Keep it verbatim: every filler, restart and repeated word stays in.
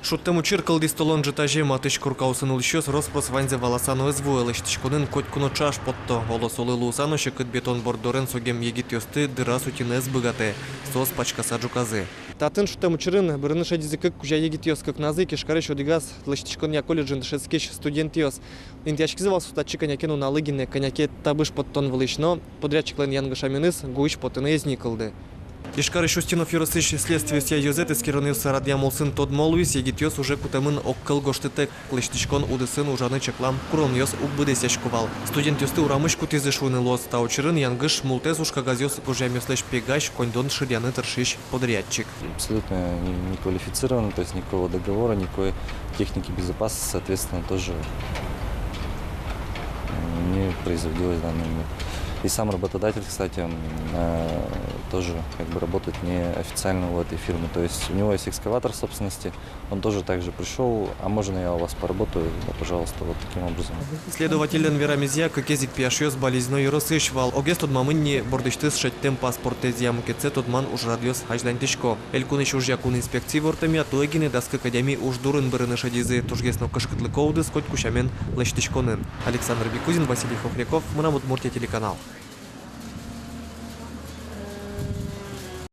Шудтэм учыр кылдӥз толон ӝытазе. Матысь коркаосын улӥсьёс рос-прос ваньзэ валаса но ӧз вуэ: лэсьтӥськонын котьку но ӵаш потто. Оло, солы луыса но секыт бетон борддорен согем егитъёсты дыраз утьыны ӧз быгатэ, соос пачкаса ӝуказы. Татын шудтэм учырын бырыны шедизы кык кузя егитъёс. Кыкназы Ижкарысь одӥгаз лэсьтӥськонъя колледжын дышетскись студентъёс. Интыяськизы вал соос татчы кӧня ке нуналлы гинэ, кӧня ке табыш поттон вылысь но. Подрядчиклэн янгышаменыз гуысь потыны ӧз ни кылды. Ижкарысь Устинов ёросысь следствиосъя ёзэт эскеронъёс радъям улсын тодмо луиз: егитъёс уже кутэмын огкыл гожтытэк. Лэсьтӥськон удысын ужаны чаклам куронъёс уг быдэсъясько вал. Студентъёсты урамысь кутӥзы, шуыны луоз. Та учырын янгыш мултэс ужкагазъёс гожъямъёслэсь пегась, коньдон шыръяны тыршись подрядчик. Абсолютно не-, неквалифицированный, то есть никакого договора, никакой техники безопасности, соответственно, тоже, м, не производилось в данный момент. И сам работодатель, кстати, он, э, тоже как бы работает неофициально у этой фирмы. То есть у него есть экскаватор в собственности, он тоже также пришёл: «А можно я у вас поработаю?» Да, пожалуйста, вот таким образом. Следовательлэн верамезъя, кыкез ик пияшъёс Балезино ёросысь вал. Огез тодмамын ни бордысьтыз шедьтэм паспортэзъя. Мукетсэ тодман ужрадъёс азьланьтӥсько. Элькунысь ужъя кун инспекция ивортэмъя, туэ гинэ дас кык адями уж дурын бырыны шедизы. Тужгес но кышкытлыко удыс котьку сямен лэсьтӥськонын. Александр Бекузин, Василий Хохряков, «Мынам Удмуртие» телеканал.